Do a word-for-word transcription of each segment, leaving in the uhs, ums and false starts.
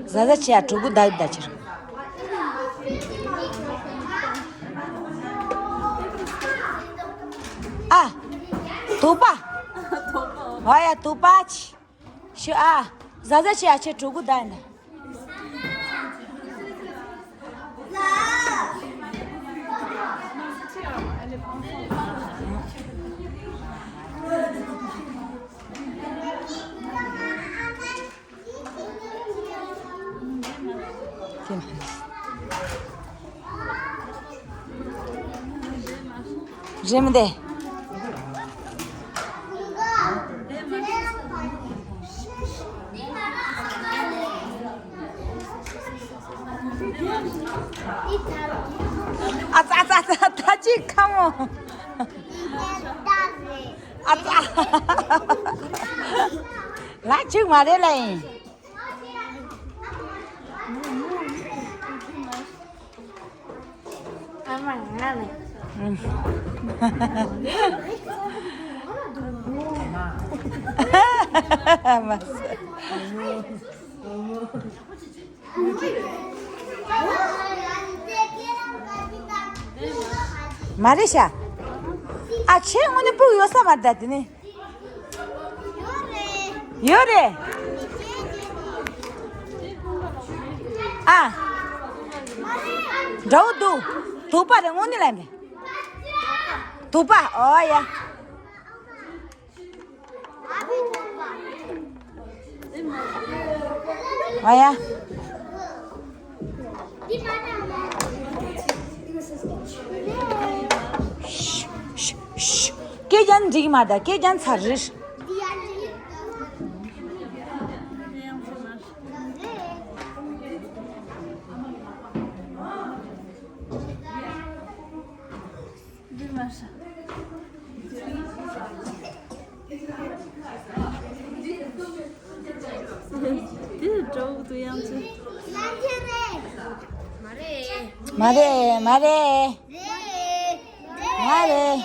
ཟ་ཟ་ཆེ་ཡ་གྲུ་གུ་ད་ད་ཕྱིར། ཨ། དུ་པ། ཨ་ཡ་དུ་པ་ཆི། ཤི་ཨ། ཟ་ཟ་ཆེ་ཡ་ཆེ་གྲུ་གུ་ད་ཡིན་ད། རེད་མི་འདུག་ཨ་ཙ་ཨ་ཙ་ཨ་ཙ། ད་ཅིག་ཁ་མོ། ཨ་ཙ། ལ་ཅིག་མ་རེད་ལ་ཡིན། ཨ་མ་ང་ནི། མ་ཟད། མ་རེད་ཤག་ཨ་ཆེ་དངོས་གནས་སྤུ་གུ་ཡོད་ས་མ་རེད་ད་དེ་ནི། ཡོད་རེད། ཨ། འདྲ་བོ་འདུག་དུ་པ་རེད་དངོས་གནས་ལ་ནི། དུ་པ་ཨོ་ཡ། ཨ་ཡ། ཤ་ཤ་ཤ། སྐད་རྒྱག་ན་འགྲིག་གི་མ་རེད་ད། སྐད་རྒྱག་ན་ཚར་རེད། འདི་མ་ཧྲ། འདི་འདྲ་བོ་འདུག་ཡང་ཚོད། མ་རེད། མ་རེད། མ་རེད།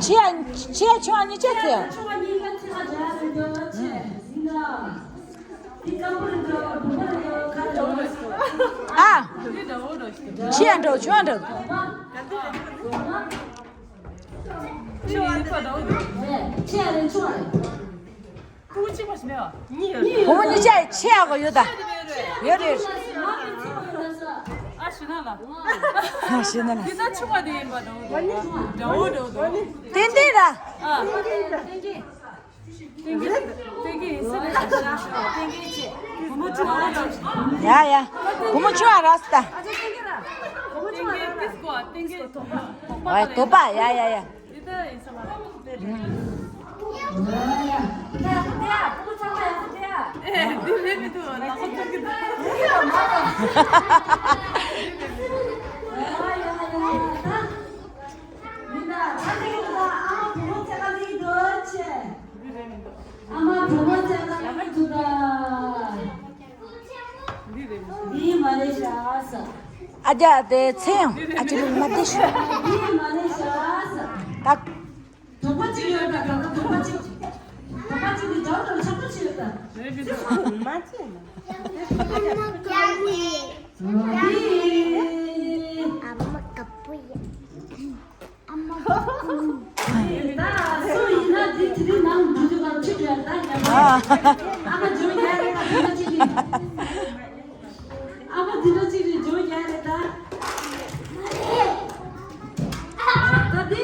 ཆེ་ཡ་ཆུང་བ་གཉིས་ཆ་ཚེ། ཨ། ཆེ་ཡ་འགྲོ་ཆུང་བ་འགྲོ། ཆེ་ཡ་རེད་ཆུང་བ་རེད། བུ་མོ་གཉིས་ཆ་ཆེ་ཡག་གོ་ཡོད་ད། ཡོད་རེད། ཨ་ཞུ་ན་ལ། ཞུ་ན་ལ། འདི་ད་ཆུང་བ་དེ་ཡིན་པ་འདྲ་བོ་འདྲ་བོ་འདྲ་བོ། ཏན་ཏན་ར། ཨ། ཏན་ཏན་ཏན་ཏན་ཡིན་ས་རེད། ཏན་ཏན་ཆེ། བུ་མོ་ཆུང་བ་ར། ཡ་ཡ། བུ་མོ་ཆུང་བ་ར་སི་ད། ཏན་ཏན་ཏིས་གོ་ཏན་ཏན་དོག་པ། ཨ་དོག་པ་ཡ་ཡ་ཡ། འདི་ལྟ་ཡིན་ས་མ་རེད། ཨ་མ་བུ་མོ་ཚེ་ལ་མི་འདུག་ད། འདི་མ་རེད་ཤག་ས། ཨ་ཅག་དེ་ཚེ་ཡང་ཨ་ཅག་ལུག་མ་བདེ་ཤག་འདི་མ་རེད་ཤག་ས། ད། དོག་པ་གཅིག་ཡོད་ད། དོག་པ་དོག་པ་གཅིག་དོག་པ་གཅིག་གི་འཇོག་དང་ཆག་པོ་ཆེ་ཡོད་ད། མ་ཚེ་ན། ཨ་མ་དཀར་པོ་ཡིན། ཨ་མ་དཀར་པོ་ཡིན། ད་སུ་ཡིན་ན་འདི་དེ་རིང་ནང་འགྲོ་རྒྱུ་ག་ཆུ་བྲལ་ད་ཉམས་པ། ཨ་མ་འཇོ་རྒྱག་རེད་ད། འདི་འདྲ་གཅིག་རེད། ཨ་མ་འདི་འདྲ་གཅིག་རེད། འཇོ་རྒྱག་རེད་ད། ད་འདི་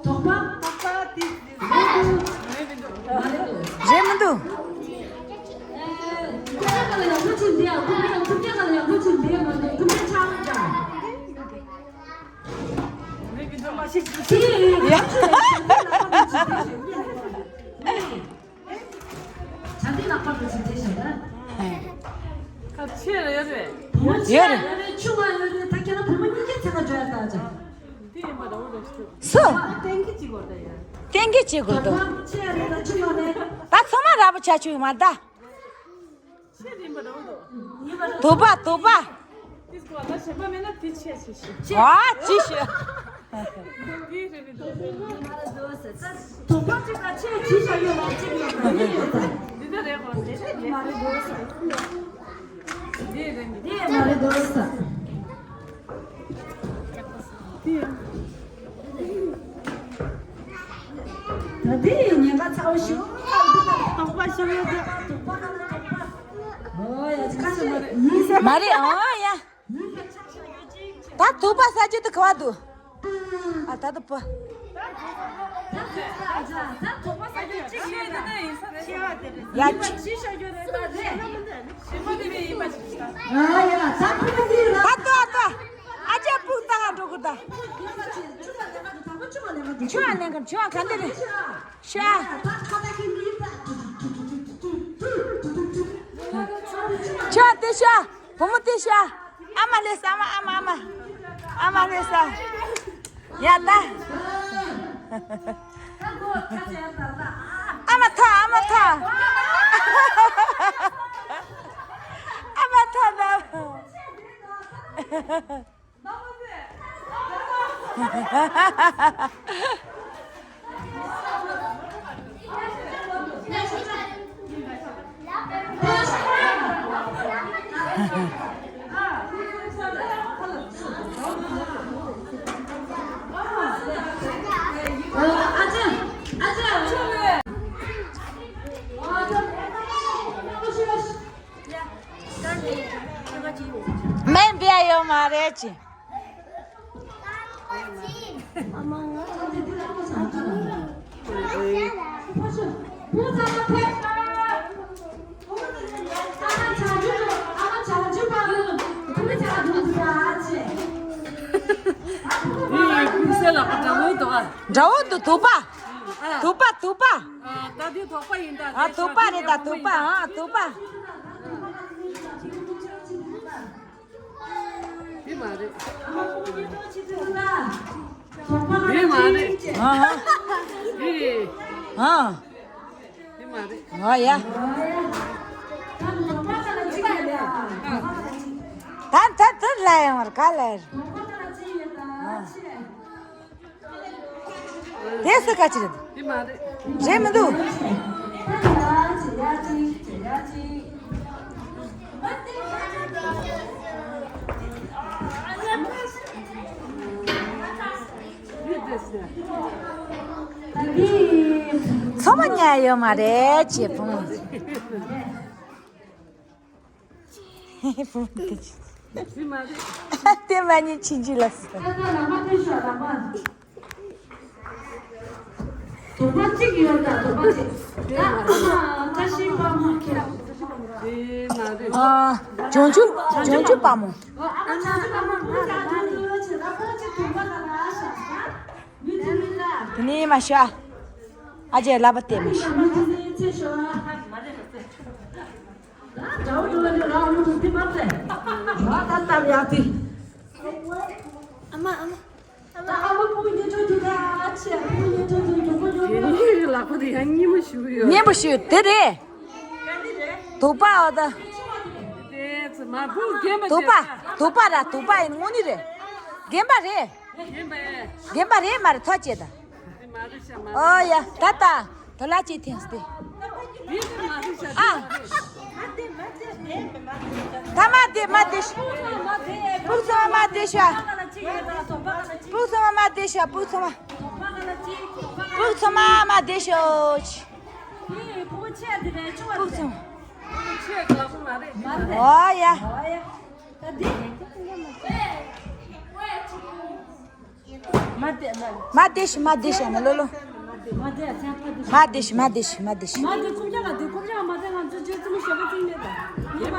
དོག་པ། དོག་པ་འདི་རེད་མི་འདུག་རེད་མི་འདུག་ཨ་མ་དོག་པ་དོག་པ་དོག་པ་དོག་པ་དོག་པ་དོག་པ་དོག་པ། ཆ་འདི་ལག་པར་དུ་ཅིག་དེ་བཞག་ན། ཁ་ཆེ་རེད་རེད། བུ་མོ་ཆེ་ཡོད་རེད། ཡོད་རེད། ཆུང་བ་ཡོད་རེད། ད་ཁྱེད་རང་བུ་མོ་གཉིས་ཀའི་ཚེ་ག་འཇོག་ཡ་ད་ཅི། འདི་ཡིན་པ་འདྲ་བོ་རེད་ཤག་སུ། ད་གཏན་འཁེལ་བྱེད་དགོས་ད་ཡ། གཏན་འཁེལ་བྱེད་དགོས་འདུག་ད་ཆེ་རེད་ད་ཆུང་བ་རེད། ད་ཚང་མ་ར་བ་ཆ་ཆུ་མ་ད། ཆེ་རེད་པ་འདྲ་བོ་འདུག་དུ་པ་དུ་པ། དེ་སྐོར་ལ་ཞེན་པ་མེད་ན་དེ་ཆེ་ཆེ་ཤོས། ཨ་ཅི་ཤོས། དེ་རེད་མི་འདུག་དུ་པ་ཅིག་ལ་ཆེ་ཆེ་ཤོས་ཡོད་ལ་གཅིག་ཡོད་པ་ཡིན་ཡོད་ད། འདི་ད་རེད་གོ་དེ་རེད་མ་རེད་འདུག་དེ་རེད་མི་འདུག་དེ་མ་རེད་འདུག་དེ་ཡང་། ད་དེ་ཉེན་ཁ་ཚ་བོ་ཞིག་དོགས་པ་ཞིག་ཡོད་དེ། དོགས་པ་ག་ན་དོགས་པ། ཨོ་ཡ་ཅི་ཁ་ཤས་མ་རེད། ཡིན་ས་མ་རེད། ཨོ་ཡ། ཡིན་ས་ཆ་ཤས་ཡོད་ཅིག་ཅེས། ད་དོགས་པ་ཟ་རྒྱུ་དེ་ག་བ་འདུག་ཨ་ད་དོགས་པ། ད་དོགས་པ་ཟ་རྒྱུ་ཅིག་ཤེས་ན་ཡིན་ས་རེད། ཡ་ཅི། ཞིག་ཤོད་རྒྱུ་རེད་ད་རེད། ཞིག་མ་དེ་བས་ཡིན་པ་ཞིག་ད། ཨ་ཡ་ད་ཕུག་འདི་ར། ད་ལྟོས་ལྟོས། ཨ་ཅག་ཕུག་ལྟ་ག་འགྲོ་གི་ད། ཆུ་ཨ་ལེན་གམ་ཆུ་ཨ་ག་འདི་རེད། ཤ། ཆུ་ཨ་དེ་ཤ། བུ་མོ་དེ་ཤ། ཨ་མ་ལེ་ས་ཨ་མ་ཨ་མ་ཨ་མ། ཨ་མ་ལེ་ས། ཡ་ད། ཨ་མ་ཐ་ཨ་མ་ཐ། ཨ་མ་ཐ་ད། སྨན་པ་ཡོད་མ་རེད་ཅི། འདྲ་བོ་འདུག་དུ་པ། དུ་པ་དུ་པ། ཨ་དུ་པ་རེད་ད་དུ་པ། ཨ་དུ་པ། དེ་མ་རེད། དེ་མ་རེད། ཨ། དེ་རེད། ཨ། དེ་མ་རེད། ཨ་ཡ། ད་ད་ད་ལ་ཡང་བར་ག་ལ་ཡར། དེ་སུ་ག་ཅི་རེད། དེ་མ་རེད། རེད་མི་འདུག་ཚོ་མ་ཉལ་ཡོད་མ་རེད་ཅེས་ཕུང་། དེ་མ་ཉིད་ཕྱིན་ཅི་ལ་སོ། དོགས་པ་གཅིག་ཡོད་ད་དོགས་པ་གཅིག་ད་ཨ་མ་བཀྲ་ཤིས་དཔལ་མོ་ཁྱེད། ཨ་ལྗོངས་རྒྱུ་ལྗོངས་རྒྱུ་དཔལ་མོ། ཨ་མ་བཀྲ་ཤིས་དཔལ་མོ་ཁྱེད་ད་ཁོང་གཅིག་དོགས་པ་ག་ལ་ཤ་ས་མི་དེ་ནི་ལ། དེ་ནི་མ་ཤ། ཨ་ཅེ་ལབ་པ་དེ་མ་ཤ། ཨ་མ་ཨ་མ། ཨ་མ་ཕུ་ཉེ་ཆོ་ཐུག་ད་ཨ་ཆེ་ཕུ་ཉེ་ཆོ་ཐུག་མགྱོགས་པོ་མགྱོགས་པོ། དེ་ནི་ལག་པ་དེ་ཡང་སྙན་མོ་ཞུ་གི་ཡོད། སྙན་པོ་ཞུ་དེ་རེད། དུག་པ་འོ་ད། དེ་ཚོ་མ་བུ་རྒན་པ་དུག་པ་དེ་དུག་པ་ར་དུག་པ་ཡིན་དངོས་གནས་རེད། རྒན་པ་རེད། རྒན་པ་རེད། རྒན་པ་རེད་མ་རེད་ཐོ་བཅད་ད། ཨོ་ཡ་ད་ད་དོ་ལ་ཅི་ཐེངས་ཏེ། ཨ། ད་མ་དེ་མ་དེ་ཤ། སྤུག་ཚོ་མ་མ་དེ་ཤ། སྤུག་ཚོ་མ་མ་དེ་ཤ། སྤུག་ཚོ་མ། སྤུག་ཚོ་མ་མ་དེ་ཤོ། སྤུག་ཚོ་མ། ཨོ་ཡ། མ་དེ་ཤ་མ་དེ་ཤ་མ་ལོ་ལོ། མ་དེ་ཤ་མ་དེ་ཤ་མ་དེ་ཤ།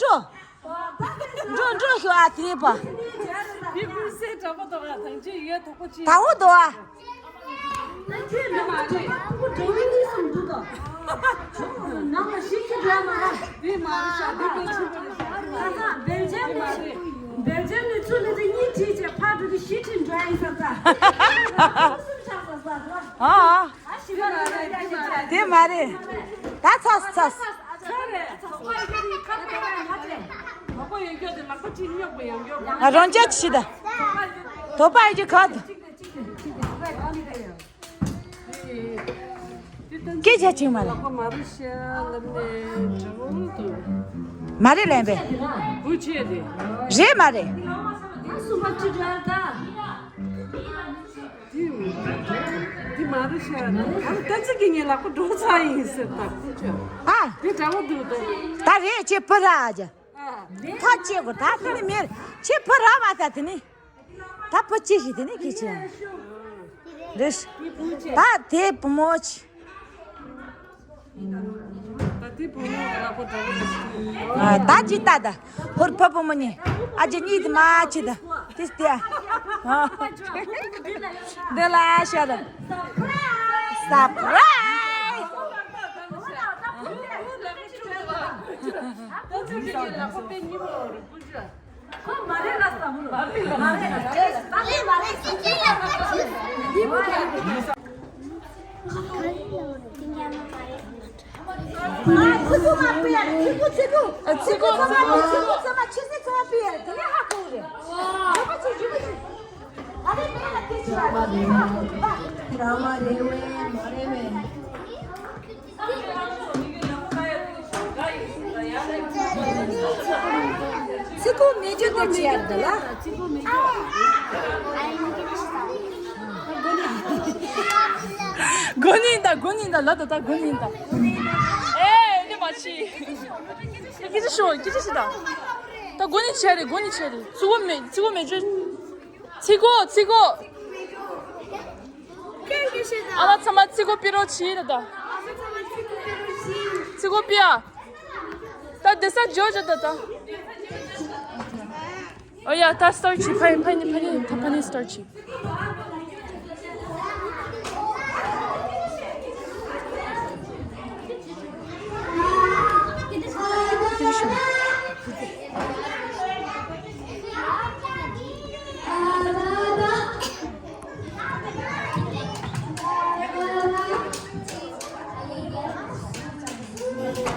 འགྲོ། འགྲོ་འགྲོ་ཤོག་ཨ་དེ་པ། དེ་ཀུན་གསལ་དྲག་པོ་འདུག་ཨ། ཐང་ཆེན་ཡོད་དོག་པོ་ཅིག་ད་འོ་དོ་ཨ། ཨ་ཨ། དེ་མ་རེད། ད་ཚར་ཚར། ཨ་རང་ཅག་ཅི་ད། དོ་པ་ཡི་གི་ཁ་ད། སྐད་ཆ་ཅིག་མ་རེད། མ་རེད་ལན་པས། རེད་མ་རེད། འདི་མ་རེད་ཤག་ཨ་ལྟ་ཅི་གི་ངའི་ལག་པ་འགྲོ་ཚར་ཡིན་ཟེར་ད་ཁུ་ཆོ། ཨ། འདི་འདྲ་བོ་འདུག་ད། ད་རེད་ཁྱེད་ཕུ་ར་ཨ་ཅག་ཨ། ཐག་བཅད་དགོས་ད་དེ་ནི་མེད་ཁྱེད་ཕུ་ར་བ་ད་དེ་ནི། ད་ཕུ་ཅི་ཞིག་དེ་ནི་ཁྱེད་ཆེ། རེད། ད་དེ་བུ་མོ་ཆེ། ད་དེ་བུ་མོ་ལ་ཁོ་འདྲ་བོ་རེད། ད་ཅི་ལྟ་ད། ཧོར་ཕ་བུ་མོ་ནི། ཨ་ཅེ་གཉིས་དེ་མ་ཅི་ད། དེ་སྟེ། འདི་ལ་ཤར། སར་པ་རའི་ཛི། ཚིག་གོ་མེད་རྒྱུ་དེ་ཅི་ཡར་འདི་ལ། མགོ་ནི་ད་མགོ་ནི་ད་ལ་ད་ད་མགོ་ནི་ད། ཨེ་ནི་མ་ཆི། ཀི་ཅི་ཤོ་ཀི་ཅི་ཤི་ད། ད་མགོ་ནི་ཆེ་རེད་མགོ་ནི་ཆེ་རེད། ཚིག་གོ་མེད་ཚིག་གོ་མེད་རྒྱུ། ཚིག་གོ་ཚིག་གོ། ཨ་མ་ཚང་མ་ཚིག་གོ་པི་རོ་ཆི་རེད་ད། ཚིག་གོ་པི་ཨ། ད་དེ་ས་ཇོ་ཇོ་ད་ད། ཨོ་ཡ་ད་སི་ཊར་ཆི་ཕ་ཕ་ནི་ཕ་ནི་ད་ཕ་ནི་སི་ཊར་ཆི།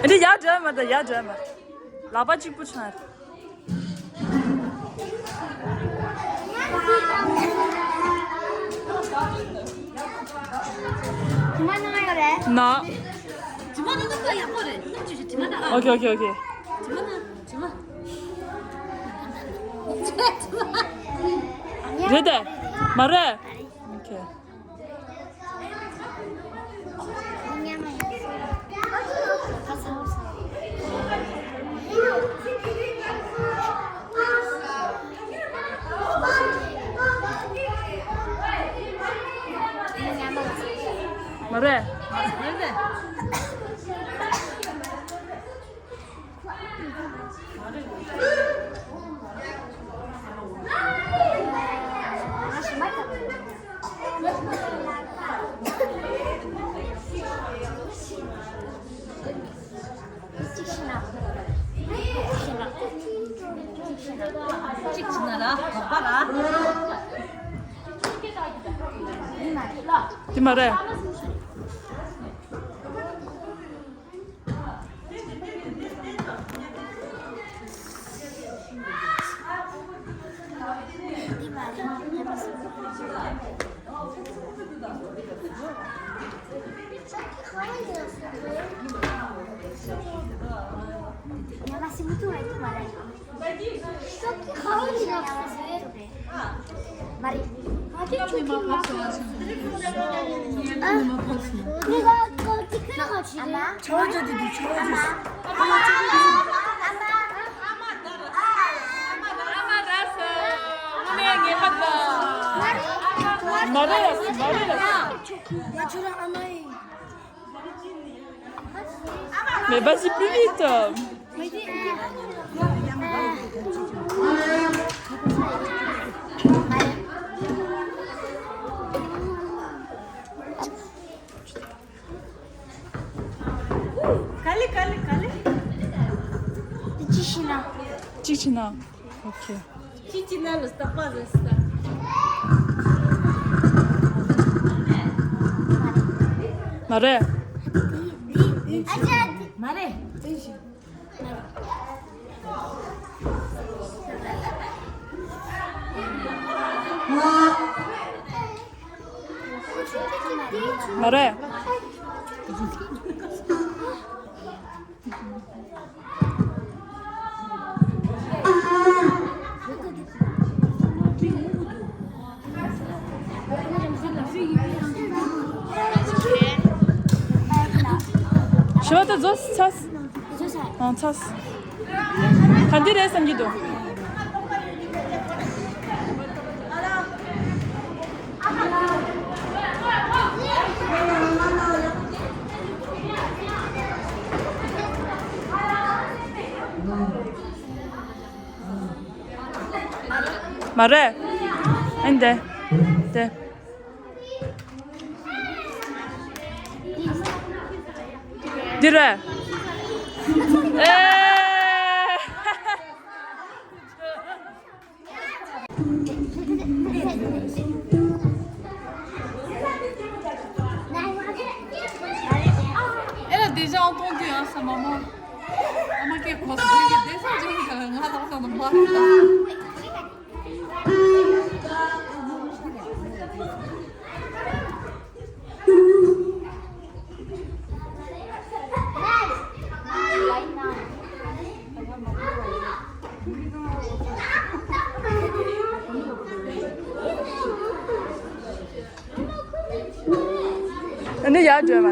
འདི་ཡར་འགྲོ་མ་ད་ཡར་འགྲོ་མ། ལག་པ་གཅིག་པུ་ཆགས། དྲི་མ་ནང་ཡོད་རེད། ན། དྲི་མ་ནང་ད་ཡག་པོ་རེད། ནམ་རྒྱུན་དྲི་མ་ནང་། ཨོ་ཁེ་ཨོ་ཁེ་ཨོ་ཁེ། དྲི་མ་ནང་དྲི་མ། རེད་དེ། མ་རེད། ཨོ་ཁེ། མ་རེད། དེ་མ་རེད། Mais vas-y plus vite. ག་ལེ་ག་ལེ་ག་ལེ། གཅིག་བྱས་ན། གཅིག་བྱས་ན། ཨོ་ཁེ། གཅིག་བྱས་ན་ལ་སྟག་པ་རེད་ས། མ་རེད། མ་རེད། མ་རེད། ཞི་བ་ད་རྫོགས་ཚར། ཨང་ཚར། ག་འདི་རེད་བསམ་གྱི་འདུག་མ་རེད། ཨན་དེ། དེ། འདི་རེད། ཨེ། ཨེ་ལ་དེ་ཞག་གཏོང་དུས་ཡང་ས་མ་མོ། ཨ་མ་སྐད་གོ་སོང་། དེ་གི་བསྡད་ས་ཅིག་ང་ལོག་སོང་དང་མ་རེད་ད། ཨ་ནི་ཡར་འགྲོ་བ།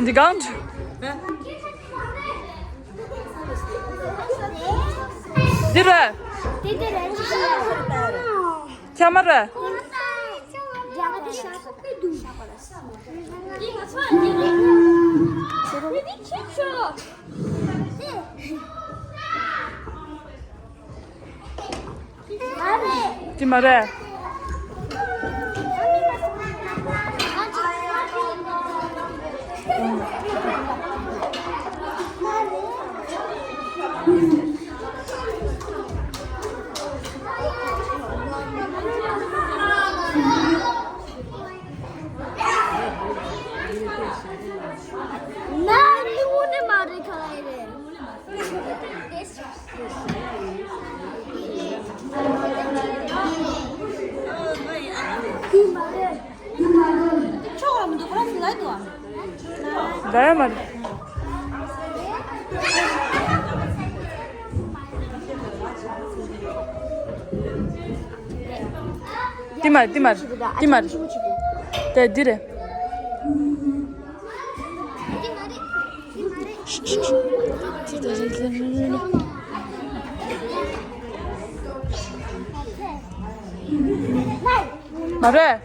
འདི་གང་། འདི་རེད། ཁྱ་མ་རེད། དེ་མ་རེད། ན་ནི་འོ་ནི་མ་རེད་ག་རེ་རེད། ཆོག་ར་མི་འདུག་ཁོ་ར་སི་ལ་འདུག་ཨ། ད་ཡ་མ་རེད། ཏི་མར་ཏི་མར་ཏི་མར། དེ་འདི་རེད། མ་རེད།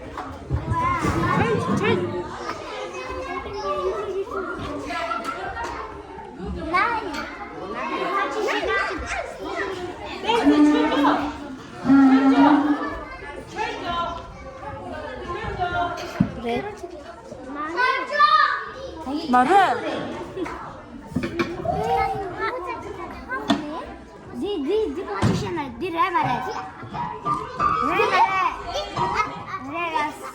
མ་རེད། འདི་འདི་འདི་ང་ཚོ་ཤེས་ན་འདི་རེད་མ་རེད། རེད་མ་རེད། རེད་རེད།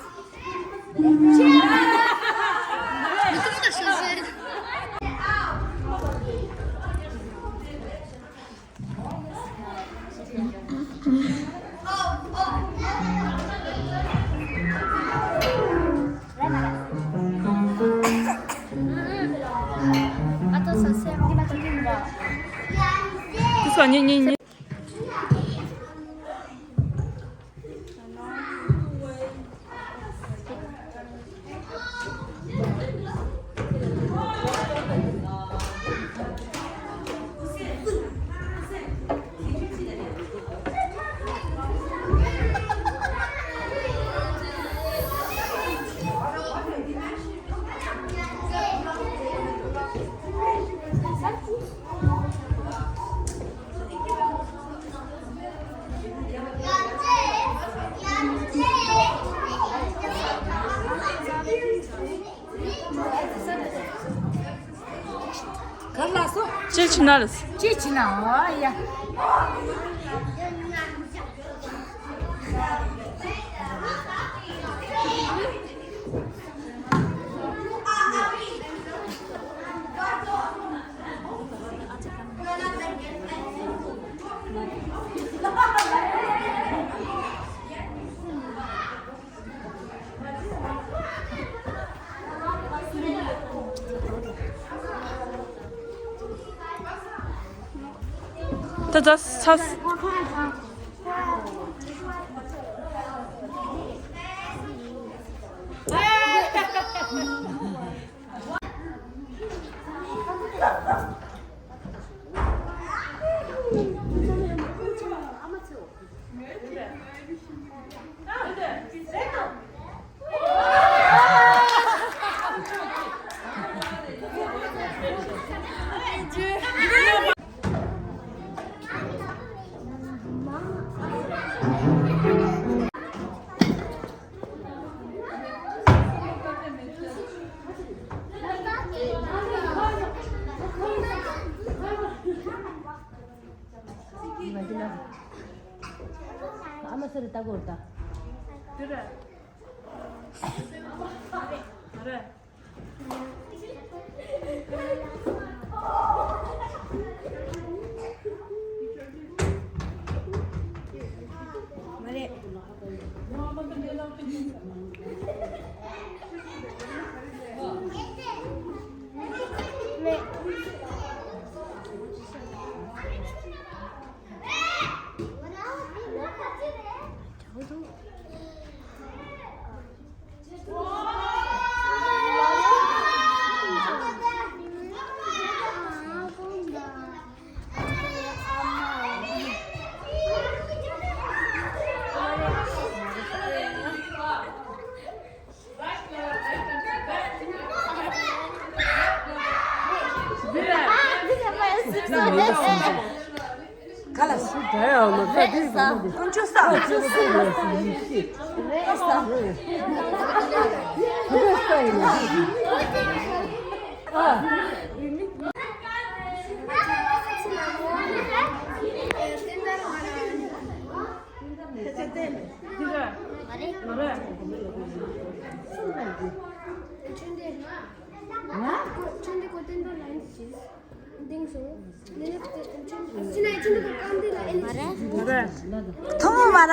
ག་ལ་སོ། ཅི་ཕྱི་ན་ལ་སོ། ཅི་ཕྱི་ན་འོ་ཡ། ད་ད་ས། ཨ་མ་སེར་ལྟ་གོ་ད། དེ་རེད། རེད། མ་རེད། ག་ལ་སུ་དེ་ཡང་མ་ཁ་དེ་ས་ཀུན་སྤྱོད་ས་ཀུན་སྤྱོད་ས་རེད་ས་རེད་ས་ཡིན་ན་ཨ། ཐུང་མ་ར།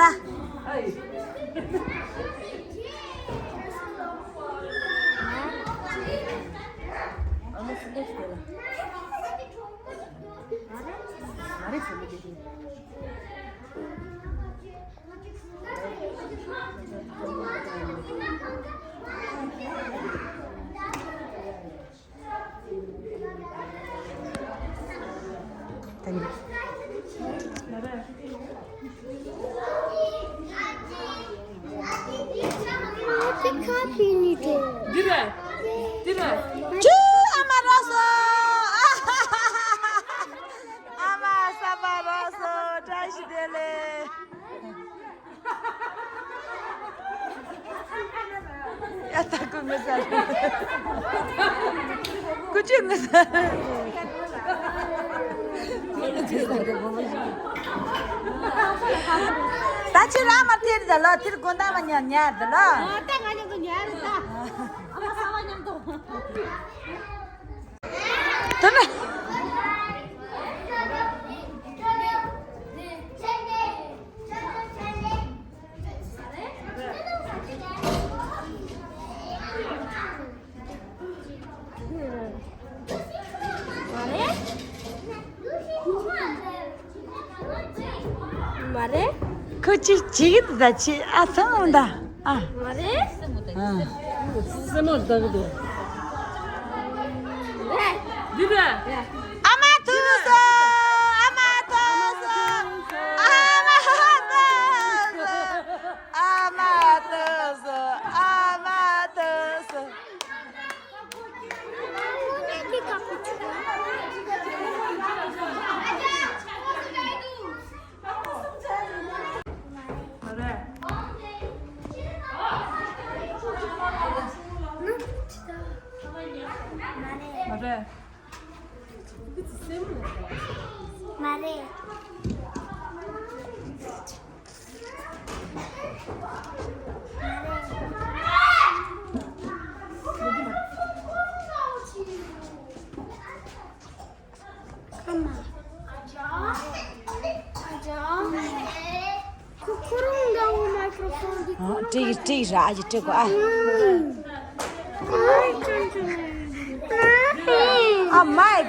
འདི་རེད། འདི་རེད། ཅུ་ཨ་མ་རོ་སོ། ཨ་མ་ས་པ་རོ་སོ། བཀྲ་ཤིས་བདེ་ལེགས། ད་ཀུ་ངུ་ས་རེད། ཀུ་ཅི་ངུ་ས་རེད། ད་ཁྱེད་རང་མར་ཐེར་ད་ལོ། ཐེར་དགོང་དག་མ་ཉལ་ཉལ་ད་ལོ། ཨ་ད་ང་མཉམ་དུ་ཉལ་རེད་ད། ཨ་མ་གསར་པ་མཉམ་དུ། ད་ནི། མ་རེད། ཁོ་ཅིག་ཅིག་ད་ཅི་ཨ་ཚང་འོང་ད། ཨ། མ་རེད། ཨ། སེ་མོ་ལྟ་གི་འདུག་འདི་རེད། ཨ་མ་ཐུག་སོང་། ཨ་མ་ཐུག་སོང་། ཨ་མ་ཐུག་སོང་། ཨ་མ་ཐུག་སོང་། ཨ་མ་ཐུག་སོང་། མ་རེད། ཨ་མ། ཁོ་ཁོ་རང་འདྲ་བོ་མའི་ཀྲོ་ཕོན་འདི། ཨ། ཁོ་རང་ཀྲིག་ཀྲིག་ར་ཨ་ཅེ་ཀྲིག་གོ་ཨ། ཨ་མའི།